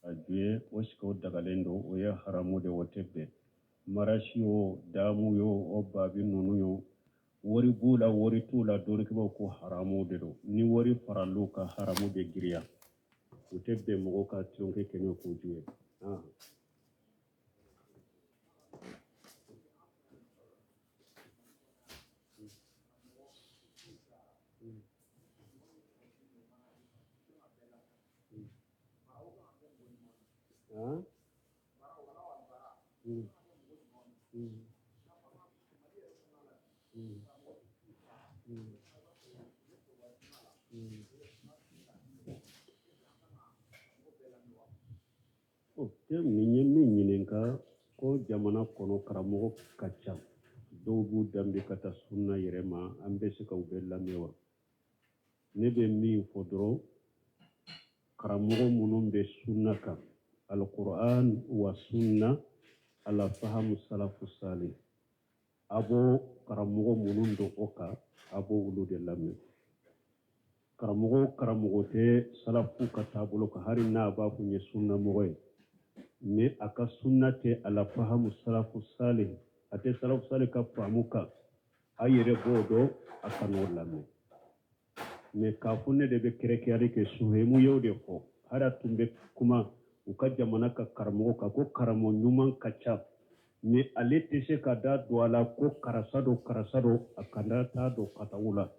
A jouer o sika o dagalen don, o ye haramu de, o tɛ bɛn. Marasi o, damu yo, o babi ninnu yo, wari b'u la, wari t'u la, dɔnnikɛbaaw ko haramu de don. Ni wari faral'u kan, haramu bɛ giriya. U tɛ bɛn mɔgɔw ka tulonkɛ kɛ n'o k'u jouer. Ah. Ah. O nin ye min ɲininka ko jamana kɔnɔ karamɔgɔ ka ca, dɔw b'u danbe ka taa sunna yɛrɛ ma, an bɛ se ka u bɛɛ lamɛn wa? Ne bɛ min fɔ dɔrɔn, karamɔgɔ minnu bɛ sunna kan, alquran wa sunna ala fahamu salafu salih, a b'o karamɔgɔ minnu don o kan, a b'o olu de lamɛn. Karamɔgɔ o karamɔgɔ tɛ salafu ka taabolo kan, hali n'a b'a fɔ n ye sunna mɔgɔ ye, mais a ka sunna tɛ ala fahamu salafu salih, a tɛ salafu salih ka faamu kan, a yɛrɛ b'o dɔn, a kan'o lamɛn. Mais k'a fɔ ne de bɛ kɛrɛkɛyali kɛ, Suhemu y'o de fɔ. Hali a tun bɛ kuma u ka jamana ka karamɔgɔ kan ko karamɔgɔ ɲuman ka ca, mais ale tɛ se ka da don a la ko karisa don, karisa don. A kana taa don kataw la,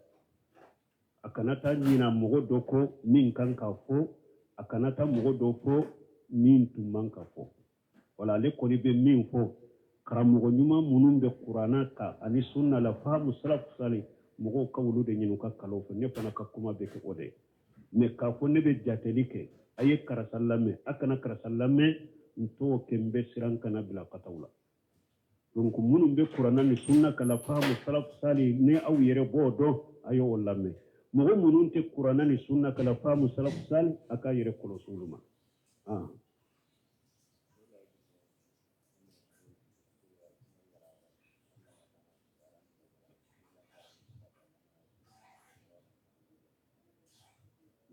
a kana taa ɲina mɔgɔ dɔ kɔ min kan ka fɔ, a kana taa mɔgɔ dɔ fɔ min tun man ka fɔ. Wala ale kɔni bɛ min fɔ, karamɔgɔ ɲuman minnu bɛ kuranna kan ani sunna la fahamu salafu salih, mɔgɔw ka olu de ɲini u ka kalan fɛ. Ne fana ka kuma bɛ kɛ o de ye. Mais k'a fɔ ne bɛ jateli kɛ, a ye karisa lamɛn, a kana karisa lamɛn, n t'o kɛ. N bɛ siran kana bila kataw la. Donc minnu bɛ kuranna ni sunna kan la fahamu salafu salih, ni aw yɛrɛ b'o dɔn, a y'o lamɛn. Mɔgɔ minnu tɛ kuranna ni sunna kan la fahamu salafu salih, a k'a yɛrɛ kɔlɔsi olu ma. Ah.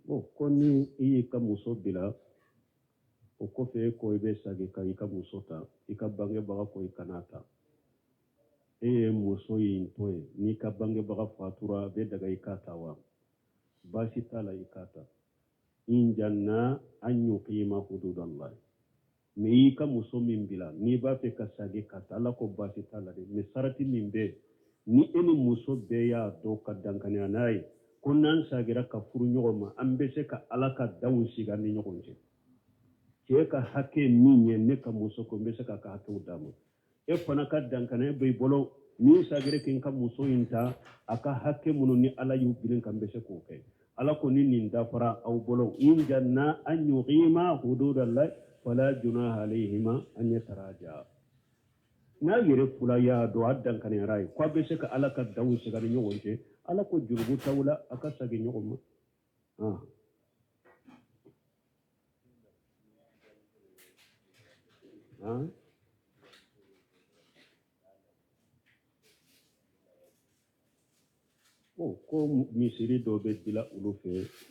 Bon, ko ni i y'i ka muso bila, o kɔfɛ e ko i bɛ segin ka i ka muso ta, i ka bangebaga ko i kan'a ta, e ye muso in to yen, n'i ka bangebaga fatura, a bɛ daga i k'a ta wa? Baasi t'a la, i k'a ta. In janna an yuqima hududallahi. Mais i ka muso min bila, n'i b'a fɛ ka sagi ka ta, Ala ko baasi t'a la dɛ, mais sarati min bɛ ni e ni muso bɛɛ y'a dɔn ka dankaniya n'a ye ko n'an sagira ka furu ɲɔgɔn ma, an bɛ se ka Ala ka danw sigi an ni ɲɔgɔn cɛ. Cɛ ka hakɛ min ye ne ka muso ko, n bɛ se k'a ka hakɛw d'a ma. E fana ka dankaniya b'i bolo, ni n sagira k'i ka muso in ta, a ka hakɛ minnu ni Ala y'u bilen kan, n bɛ se k'o kɛ. Ala ko ni nin dafara aw bolo, in janna an yuqima hududallahi fala junaha alayhima an yataraja. N'a yɛrɛ fula y'a dɔn, a dankaniyara ye ko a bɛ se ka Ala ka danw sigi ni ɲɔgɔn cɛ, Ala ko jurumu t'aw la, a ka segin ɲɔgɔn ma. Ah. Ah. Bon, ko misiri dɔ bɛ dila olu fɛ,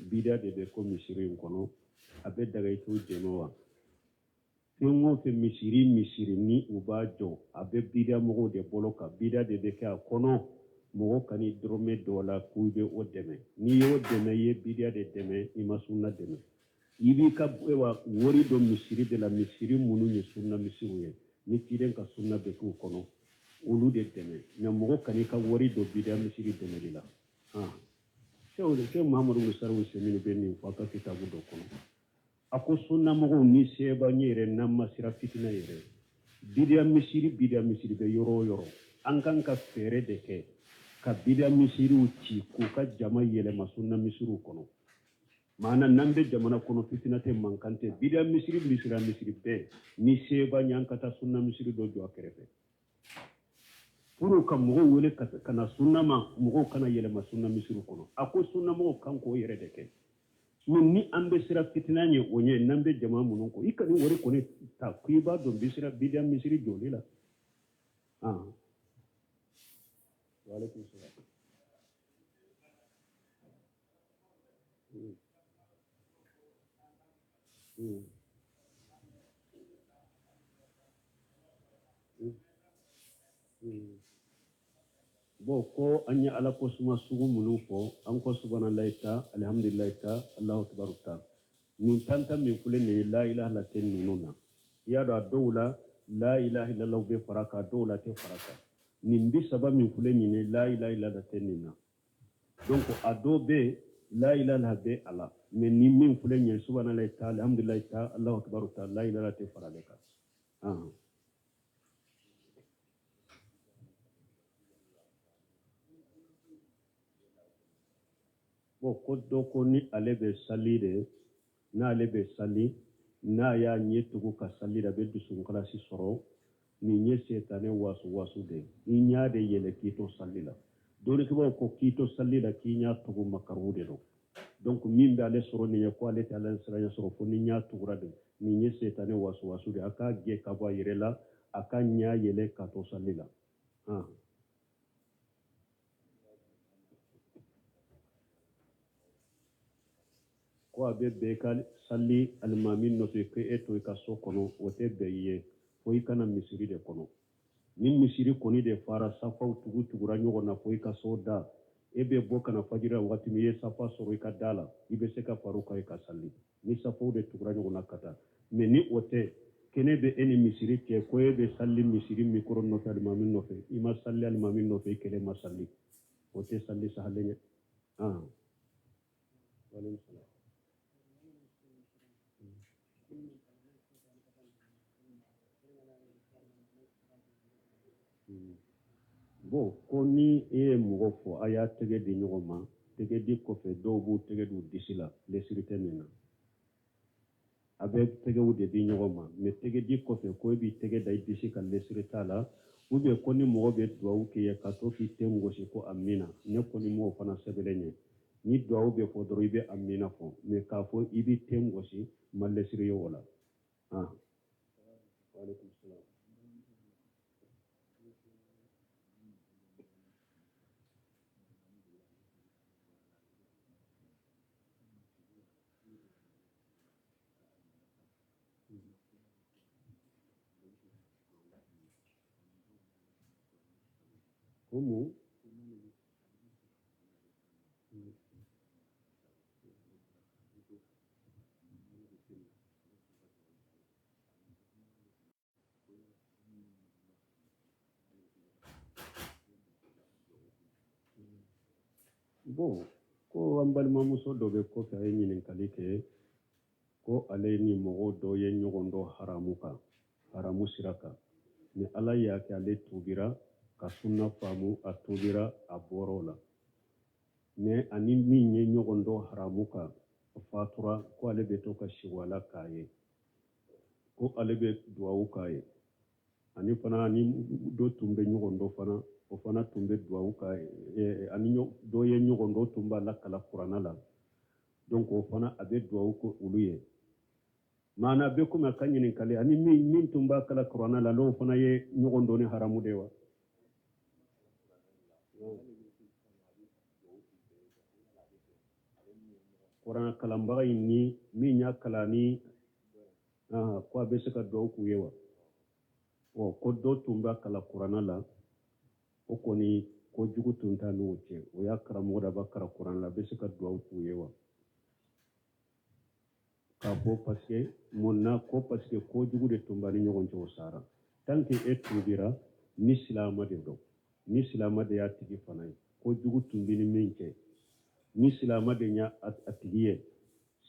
bida de bɛ ko misiri in kɔnɔ, a bɛ daga i t'u dɛmɛ wa? Fɛn o fɛn misiri misiri ni u b'a jɔ, a bɛ bida mɔgɔw de bolo kan, bida de bɛ kɛ a kɔnɔ. Mɔgɔ kan'i dɔrɔmɛ dɔ la k'u bɛ o dɛmɛ. N'i y'o dɛmɛ, i ye bida de dɛmɛ, i ma sunna dɛmɛ. I b'i ka wa wari don misiri de la, misiri minnu ye sunna misiriw ye, ni ciden ka sunna bɛ k'u kɔnɔ, olu de dɛmɛ. Mais mɔgɔ kan'i ka wari don bida misiri dɛmɛli la. Sɛki Muhamadu bin Salih Usemini bɛ nin fɔ a ka kitabu dɔ kɔnɔ. A ko sunnamɔgɔw, ni se b'an ye yɛrɛ, n'an ma siran fitina yɛrɛ, bidiya misiri, bidiya misiri bɛ yɔrɔ o yɔrɔ, an kan ka fɛɛrɛ de kɛ ka bidiya misiriw ci k'u ka jama yɛlɛma sunna misiriw kɔnɔ. Maana n'an bɛ jamana kɔnɔ, fitina tɛ, mankan tɛ, bidiya misiri, misiri misiri bɛɛ, ni se b'an ye, an ka taa sunna misiri dɔ jɔ a kɛrɛfɛ pour ka mɔgɔw wele ka na sunna ma, mɔgɔw kana yɛlɛma sunna misiriw kɔnɔ. A ko sunna mɔgɔw kan k'o yɛrɛ de kɛ. Mais ni an bɛ siran fitina ɲɛ, o ɲɛ n'an bɛ jama minnu kɔ, i kana wari kɔni ta ko i b'a don bisira bidiya misiri jɔli la. Ah. Wa alaikum salam. Bon, ko an ye Ala ko suma sugu minnu fɔ, an ko subahanallahi tan, alihamdulilayi tan, Alahu akibaru tan, nin tan tan min filɛ nin ye, la ilaha illallah tɛ ninnu na. I y'a dɔn, a dɔw la la ilaha illallah bɛ fara kan, a dɔw la tɛ fara kan. Nin 30 min filɛ nin ye, la ilaha illallah tɛ nin na. Donc a dɔw bɛ yen, la ilaha illallah bɛ a la, mais ni min filɛ nin ye, subahanallahi tan, alihamdulilayi tan, Alahu akibaru tan, la ilaha illallah tɛ fara ale kan. Bon, ko dɔ ko ni ale bɛ sali de, n'ale bɛ sali, n'a y'a ɲɛ tugu ka sali de, a bɛ dusukunkalasi sɔrɔ. Nin ye setanɛ wasu wasu de ye. I ɲɛ de yɛlɛ k'i to sali la. Dɔnnikɛbaaw ko k'i to sali la k'i ɲɛ tugu, makaru de don. Donc min bɛ ale sɔrɔ nin ye, ko ale tɛ Ala siranya sɔrɔ fo ni ɲɛ tugura de. Nin ye setanɛ wasu wasu de. A k'a gɛn ka bɔ a yɛrɛ la, a ka ɲɛ yɛlɛ ka to sali la. Ko a bɛ bɛn ka sali alimami nɔfɛ ko e to i ka so kɔnɔ, o tɛ bɛn i ye fo i ka na misiri de kɔnɔ. Ni misiri kɔni de fara, safaw tugu tugura ɲɔgɔn na fo i ka so da, e bɛ bɔ ka na fajiri la waati min, i ye safa sɔrɔ i ka da la, i bɛ se ka far'u kan i ka sali, ni safaw de tugura ɲɔgɔn na ka taa. Mais ni o tɛ, kɛnɛ bɛ e ni misiri cɛ, ko e bɛ sali misiri mikoro nɔfɛ, alimami nɔfɛ, i ma sali alimami nɔfɛ, i kelen ma sali, o tɛ sali sahalen ye. Bon, ko ni e ye mɔgɔ fo, a y'a tɛgɛ di ɲɔgɔn ma, tɛgɛ di kɔfɛ dɔw b'u tɛgɛ d'u disi la, lesiri tɛ nin na. A bɛ tɛgɛw de di ɲɔgɔn ma, mais tɛgɛ di kɔfɛ ko e b'i tɛgɛ da i disi kan, lesiri t'a la. Ou bien ko ni mɔgɔ bɛ duwawu k'i ye ka to k'i ten gosi ko amina, ne kɔni m'o fana sɛbɛnlen ye. Ni duwawu bɛ fɔ dɔrɔn, i bɛ amina fɔ, mais k'a fɔ i b'i ten gosi, ma lesiri ye o la. Ah, waaleykum salaam. Ko mun? Bon, ko an balimamuso dɔ bɛ kɔfɛ, a ye ɲininkali kɛ ko ale ni mɔgɔ dɔ ye ɲɔgɔn dɔn haramu kan, haramu sira kan, ni Ala y'a kɛ ale tubira ka sunna faamu, a tubira, a bɔra o la. Mais ani min ye ɲɔgɔn dɔn haramu kan, o fatura, ko ale bɛ to ka sigo a la k'a ye, ko ale bɛ duwawu k'a ye. Ani fana ani dɔ tun bɛ ɲɔgɔn dɔn fana, o fana tun bɛ duwawu k'a ye. Ani dɔ ye ɲɔgɔn dɔn, tun b'a lakalan kuranna la, donc o fana a bɛ duwawu kɛ olu ye. Maana bɛ komi a ka ɲininkali, ani min tun b'a kalan kuranna la, n'o fana ye ɲɔgɔn dɔn ni haramu de ye wa? Kuranna kalanbaga in ni min y'a kalan ni, ko a bɛ se ka duwawu k'u ye wa? Ɔ, ko dɔ tun b'a kalan kuranna la, o kɔni ko jugu tun t'a n'o cɛ, o y'a karamɔgɔ da b'a kalan kuranna la, a bɛ se ka duwawu k'u ye wa? K'a fɔ parce que mun na? Ko parce que ko jugu de tun b'a ni ɲɔgɔn cɛ, o sara. Tant que e tubira, ni silama de don, ni silama de y'a tigi fana ye, ko jugu tun bɛ ni min cɛ, ni silama de y'a a tigi ye,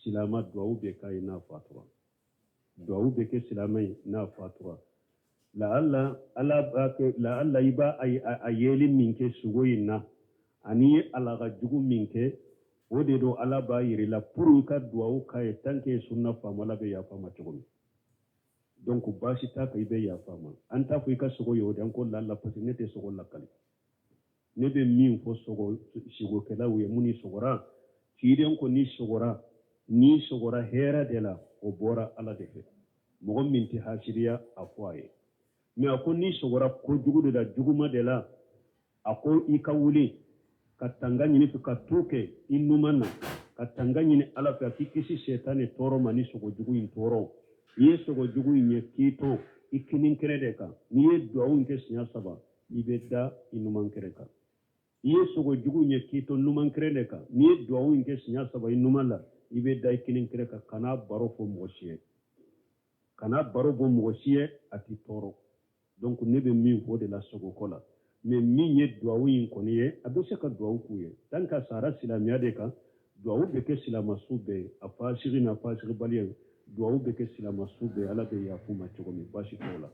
silama duwawu bɛ k'a ye n'a fatura, duwawu bɛ kɛ silama ye n'a fatura. Laala Ala b'a kɛ, laala i b'a a yeli min kɛ sugo in na, ani ye alaga jugu min kɛ, o de don Ala b'a yir'i la pour i ka duwawu k'a ye. Tant que sunna faamu, Ala bɛ yafa ma cogo min. Donc baasi t'a kan, i bɛ yafa ma. An t'a fɔ i ka sugo ye o de, an ko laala, parce que ne tɛ sugo lakali. Ne bɛ min fɔ sogo sigokɛlaw ye, minnu sogora, ciden ko n'i sogora, n'i sogora hɛrɛ de la, o bɔra Ala de fɛ. Mɔgɔ min tɛ hasiriya, a fɔ a ye. Mais a ko n'i sogora kojugu de la, juguma de la, a ko i ka wuli ka tanga ɲini fɛ, ka to kɛ i numan na, ka tanga ɲini Ala fɛ, a k'i kisi sɛtanɛ tɔɔrɔ ma ni sogo jugu in tɔɔrɔ. I ye sogo jugu in ye k'i to i kinin kɛrɛ de kan, n'i ye duwawu in kɛ siɲɛ saba, i bɛ da i numan kɛrɛ kan. I ye sogo jugu ye k'i to numankɛrɛ de kan, n'i ye duwawu in kɛ siɲɛ saba i numan la, i bɛ da i kininkɛrɛ kan. Kana baro fɔ mɔgɔ si ye, kana baro bɔ mɔgɔ si ye, a t'i tɔɔrɔ. Donc ne bɛ min fɔ o de la sogoko la. Mais min ye duwawu in kɔni ye, a bɛ se ka duwawu k'u ye tant que a sara silamɛya de kan. Duwawu bɛ kɛ silama su bɛɛ ye, a fasigi n'a fasigibali ye, duwawu bɛ kɛ silama su bɛɛ ye, Ala bɛ yafa u ma cogo min, baasi t'o la.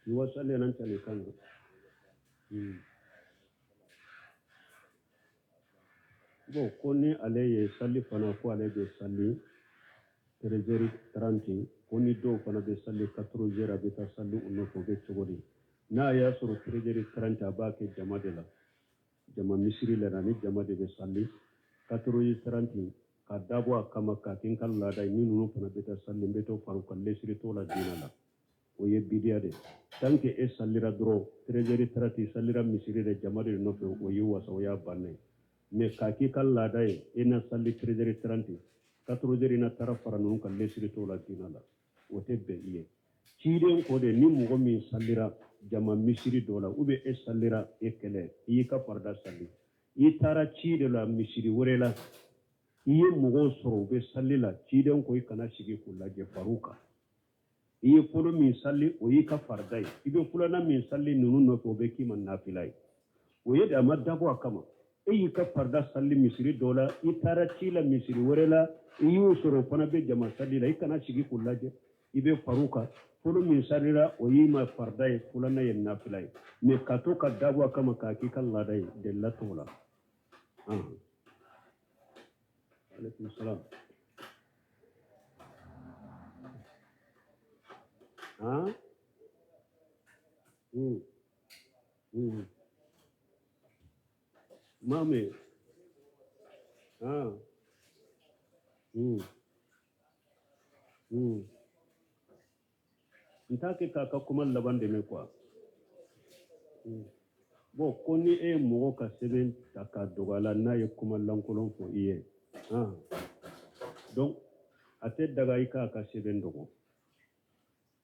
I wasalen nan cale kan. Bon, ko ni ale ye sali fana, ko ale bɛ sali 13h30, ko ni dɔw fana bɛ sali 14h, a bɛ taa sali u nɔfɛ, o bɛ cogo di? N'a y'a sɔrɔ 13h30, a b'a kɛ jama de la, jama misiri la, ni jama de bɛ sali 14h30, ka dabɔ a kama k'a kɛ n ka laada ye, ni ninnu fana bɛ taa sali, n bɛ t'o fara u kan, lesiri t'o la diinɛ la, o ye bidiya de. Tant que e salira dɔrɔn 13h30, salira misiri de jama de nɔfɛ, o ye wasa, o y'a bannen. Mais k'a k'i ka laada ye, e na sali 13h30, 14h na taara fara ninnu kan, lesiri t'o la diinɛ la, o tɛ bɛn i ye. Ciden ko de, ni mɔgɔ min salira jama misiri dɔ la, ou bien e salira e kelen, i y'i ka farida sali, i taara ci de la misiri wɛrɛ la, i ye mɔgɔw sɔrɔ u bɛ sali la, ciden ko i kana sigi k'u lajɛ, far'u kan. I ye fɔlɔ min sali, o y'i ka farida ye, i bɛ filanan min sali ninnu nɔfɛ, o bɛ k'i ma nafila ye. O ye de, a ma dabɔ a kama. E y'i ka farida sali misiri dɔ la, i taara ci la misiri wɛrɛ la, i y'u sɔrɔ o fana bɛ jama sali la, i kana sigi k'u lajɛ, i bɛ far'u kan. Fɔlɔ min salira, o y'i ma farida ye, filanan ye nafila ye. Mais ka to ka dabɔ a kama k'a k'i ka laada ye, delila t'o la. Aleykum salam. Han? Mame. Ah. N t'a kɛ k'a ka kuma laban dɛmɛ quoi. Bon, ko ni e ye mɔgɔ ka sɛbɛn ta k'a dogo a la, n'a ye kuma lankolon fɔ i ye. Ah. Donc, a tɛ daga i k'a ka sɛbɛn dogo.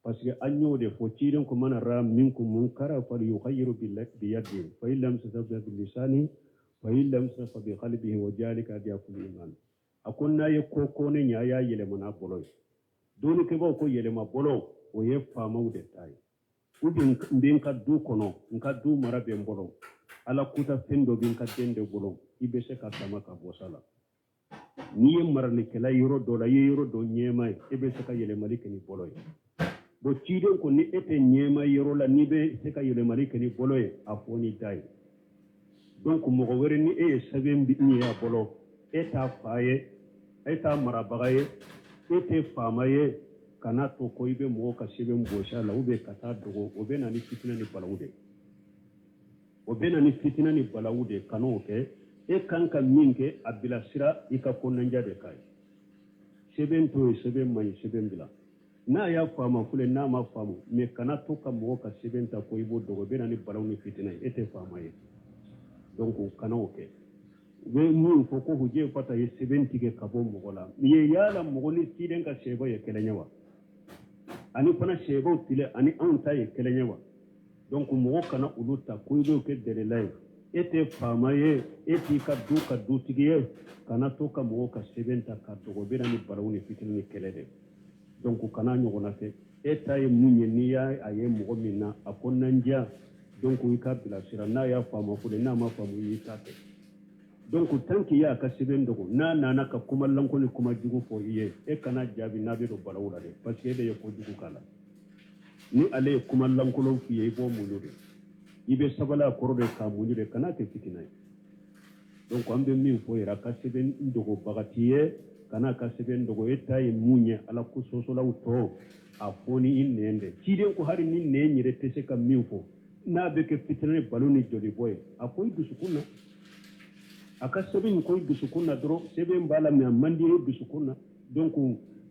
Parce que an y'o de fɔ, ciden ko man ra'a minkum munkara falyughayyirhu biyadihi fa in lam yastati' bi lisani fa in lam yastati' fa bi qalbihi wa dhalika ad'aful iman. A ko n'a ye ko kɔnɛ ɲɛ, a y'a yɛlɛma n'a bolo ye. Dɔnnikɛbaaw ko yɛlɛma bolo, o ye faamaw de ta ye. Ou bien n bɛ n ka du kɔnɔ, n ka du mara bɛ n bolo, ala kuta fɛn dɔ bɛ n ka den de bolo, i bɛ se ka sama ka bɔ sa la. N'i ye maralikɛla yɔrɔ dɔ la, i ye yɔrɔ dɔ ɲɛmaa ye, e bɛ se ka yɛlɛmali kɛ ni bolo ye. Bon, ciden ko ni e tɛ ɲɛmaa yɔrɔ la, n'i bɛ se ka yɛlɛmali kɛ ni bolo ye, a fɔ ni da ye. Donc mɔgɔ wɛrɛ, ni e ye sɛbɛn min ye a bolo, e t'a fa ye, e t'a marabaga ye, e tɛ faama ye, kana to ko i bɛ mɔgɔ ka sɛbɛn bɔsi a la ou bien ka taa dogo. O bɛ na ni fitinɛ ni balawu de ye, o bɛ na ni fitinɛ ni balawu de ye. Kan'o kɛ. E kan ka min kɛ, a bilasira i ka kɔnɔnja de k'a ye. Sɛbɛn to yen, sɛbɛn man ɲi, sɛbɛn bila. N'a y'a faamu fule, n'a ma faamu, mais kana to ka mɔgɔ ka sɛbɛn ta ko i b'o dogo, o bɛ na ni balawu ni fitinɛ ye, e tɛ faama ye. Donc kana o kɛ. U bɛ min fɔ ko Hujefata ye sɛbɛn tigɛ ka bɔ mɔgɔ la, nin ye yala mɔgɔ ni ciden ka sɛbɛn ye kelen ye wa? Ani fana sɛbɛnw tile ani anw ta ye kelen ye wa? Donc mɔgɔ kana olu ta ko i b'o kɛ delila ye. E tɛ faama ye, e t'i ka du ka dutigi ye, kana to ka mɔgɔw ka sɛbɛn ta ka dogo, o bɛ na ni balawu ni fitinɛ ni kɛlɛ de. Donc kana ɲɔgɔnna kɛ. E ta ye mun ye, n'i y'a a ye mɔgɔ min na a kɔnɔnandiya, donc i ka bilasira. N'a y'a faamu fɔlɔ, n'a ma faamu, i y'i ta kɛ. Donc tant que i y'a ka sɛbɛn dogo, n'a nana ka kuma lankolon ni kuma jugu fɔ i ye, e kana jaabi n'a bɛ don balawu la dɛ, parce que e de ye kojugu k'a la. Ni ale ye kuma lankolon f'i ye, i b'o muɲu de, i bɛ sabali a kɔrɔ de k'a muɲu de, kana kɛ fitina ye. Donc an bɛ min fɔ yɛrɛ, a ka sɛbɛn dogobaga t'i ye, kana a ka sɛbɛn dogo. E ta ye mun ye, ala ko sɔsɔlaw tɔ, a fɔ ni i nɛn de. Ciden ko hali ni nɛn yɛrɛ tɛ se ka min fɔ, n'a bɛ kɛ fitina ni balo ni jolibɔ ye, a fɔ i dusukun na. A ka sɛbɛn ko i dusukun na dɔrɔn, sɛbɛn b'a la, mais a man di i dusukun na. Donc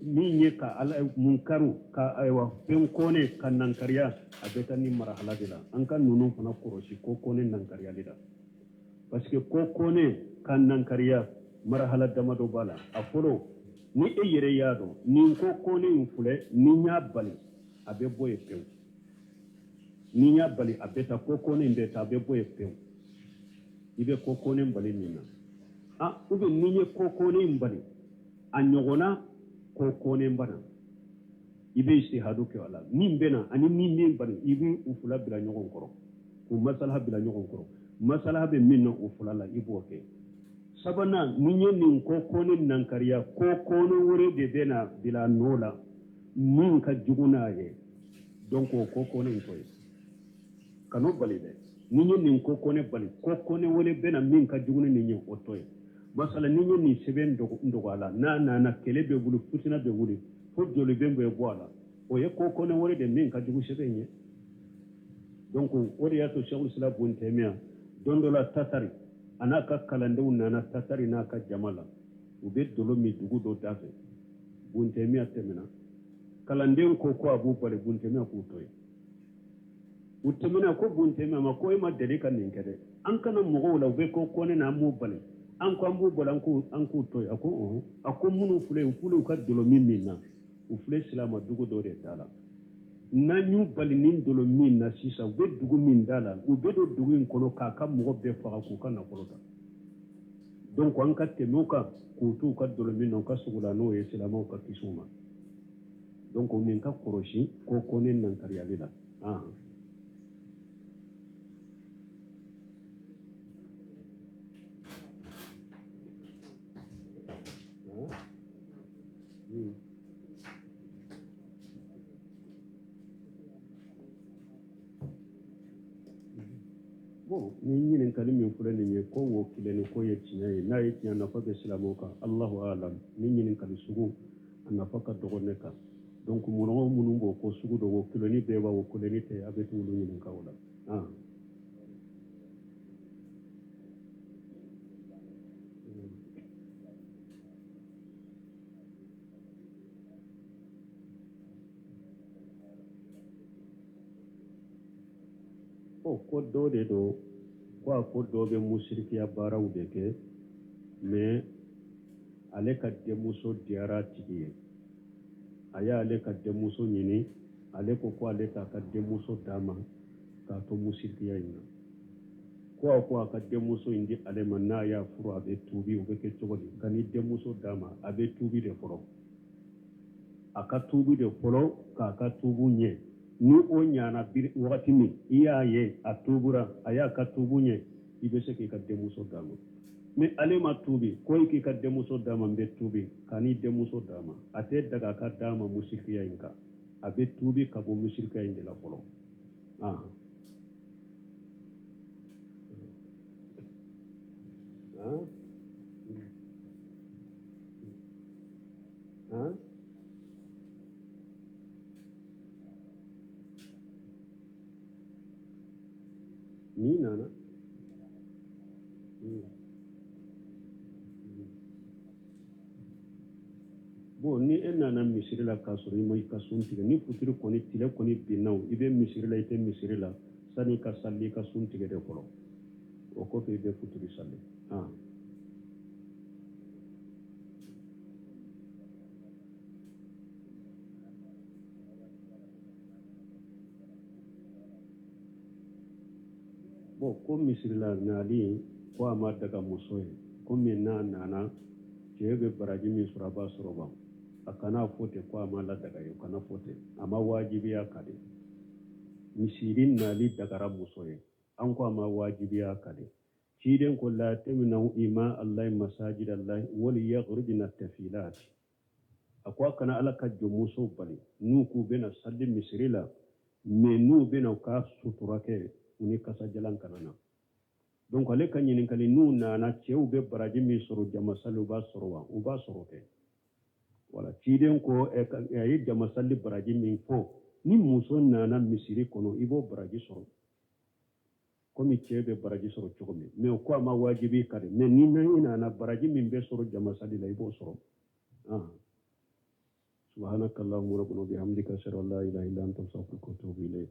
min ye ka ala munkaru ka ayiwa fɛn kɔnɛ ka nankariya, a bɛ taa ni marahala de la. An ka ninnu fana kɔlɔsi ko kɔnɛ nankariyali la. Parce que ko kɔnnen ka nankariya marahala damadɔ b'a la. A fɔlɔ, ni e yɛrɛ y'a dɔn nin ko kɔnnen in filɛ, ni n y'a bali a bɛ bɔ yen pewu, ni n y'a bali a bɛ taa, ko kɔnnen in bɛ taa, a bɛ bɔ yen pewu, i bɛ ko kɔnnen bali nin na. Ah, ou bien ni n ye ko kɔnnen in bali, a ɲɔgɔnna ko kɔnnen bɛ na, i bɛ istihadu kɛ a la. Min bɛ na ani min bɛ bali, i bɛ u fila bila ɲɔgɔn kɔrɔ, k'u masalaha bila ɲɔgɔn kɔrɔ. Masalaha bɛ min na o fila la, i b'o kɛ. Sabanan, ni n ye nin ko kɔnnen nankariya, ko kɔnnen wɛrɛ de bɛ na bila a nɔ la min ka jugu n'a ye, donc o ko kɔnnen in to yen, kan'o bali dɛ. Ni n ye nin ko kɔnnen bali, ko kɔnnen wɛrɛ bɛ na min ka jugu ni nin ye, o to yen. Masala, ni n ye nin sɛbɛn dogo a la, n'a nana kɛlɛ bɛ wuli, fitina bɛ wuli, fo jolibɔn bɛ bɔ a la, o ye ko kɔnnen wɛrɛ de min ka jugu sɛbɛn ye. Donc o de y'a to Sheikhul Islam Bun Taymiya, don dɔ la, Tatari a n'a ka kalandenw nana, Tatari n'a ka jama la, u bɛ dolo min dugu dɔ da fɛ. Bun Taymiya tɛmɛna, kalanden ko a b'u bali, Bun Taymiya k'u to yen. U tɛmɛna, ko Bun Taymiya ma ko e ma deli ka nin kɛ dɛ, an kana mɔgɔw la u bɛ ko kɔnnen na, an b'u bali, an ko an b'u bali, an k'u to yen. A ko ɔhɔn, a ko minnu filɛ, u filɛ u ka dolo min na, u filɛ silama dugu dɔ de da la. N'an y'u bali nin dolo min na sisan, u bɛ dugu min da la, u bɛ don dugu in kɔnɔ k'a ka mɔgɔ bɛɛ faga k'u ka nafolo ta. Donc an ka tɛmɛ u kan k'u to u ka dolo min na, u ka sogola n'o ye, silamɛw ka kisi u ma. Donc nin ka kɔlɔsi ko kɔnnen nankariyali la. Ah. Bon, nin ɲininkali min filɛ nin ye, ko wo kelenni ko ye tiɲɛ ye, n'a ye tiɲɛ, nafa bɛ silamɛw kan, Allahu alam. Nin ɲininkali sugu a nafa ka dɔgɔ ne kan. Donc mɔgɔ minnu b'o ko sugu dɔn, wo kelenni bɛɛ b'a wo kelenni tɛ, a bɛ t'olu ɲininka o la. Ah. O ko dɔ de don ko a ko dɔ bɛ musirikiya baaraw de kɛ, mais ale ka denmuso diyara a tigi ye, a y'ale ka denmuso ɲini, ale ko ale k'a ka denmuso d'a ma k'a to musirikiya in na. Ko a ko a ka denmuso in di ale ma, n'a y'a furu a bɛ tuubi. O bɛ kɛ cogo di? Kan'i denmuso d'a ma, a bɛ tuubi de fɔlɔ, a ka tuubi de fɔlɔ, k'a ka tuubu ɲɛ. Ni o ɲana wagati min, i y'a ye a tuubura, a y'a ka tuubu ɲɛ, i bɛ se k'i ka denmuso d'a ma. Mais ale ma tuubi, ko i k'i ka denmuso d'a ma, n bɛ tuubi, kan'i denmuso d'a ma. A tɛ daga ka d'a ma musirikiya in kan, a bɛ tuubi ka bɔ musirikiya in de la fɔlɔ. Ah. Ah. Ah. N'i nana. Bon, ni e nana misiri la k'a sɔrɔ i ma i ka sun tigɛ, ni fitiri kɔni tile kɔni binna o, i bɛ misiri la, i tɛ misiri la, sani i ka sali, i ka sun tigɛ de fɔlɔ, o kɔfɛ i bɛ fitiri sali. Ah. Bon, ko misiri la nali ko a ma daga muso ye, komi n'a nana cɛ bɛ baraji min sɔrɔ a b'a sɔrɔ ban, a kana fɔ ten ko a ma ladaga ye, o kana fɔ ten, a ma wajibiya kan de. Misiri nali dagara muso ye, an ko a ma wajibiya kan de. Ciden ko la tamnau ima allahi masajid allahi wali yakhrujna tafilat, a ko a kana Ala ka jɔnmusow bali n'u k'u bɛna sali misiri la, mais n'u bɛna u ka sutura kɛ, u ni kasajalan kana na. Donc ale ka ɲininkali, n'u nana cɛw bɛ baraji min sɔrɔ jama sali, u b'a sɔrɔ wa? U b'a sɔrɔ kɛ. Wala ciden ko a ye jama sali baraji min fɔ, ni muso nana misiri kɔnɔ, i b'o baraji sɔrɔ komi cɛ bɛ baraji sɔrɔ cogo min. Mais o ko a ma wajibi kan de, mais ni i nana baraji min bɛ sɔrɔ jama sali la, i b'o sɔrɔ. Subhanaka allahumma rabbana bihamdika, ashhadu an la ilaha illa anta, astaghfiruka wa atubu ilayk.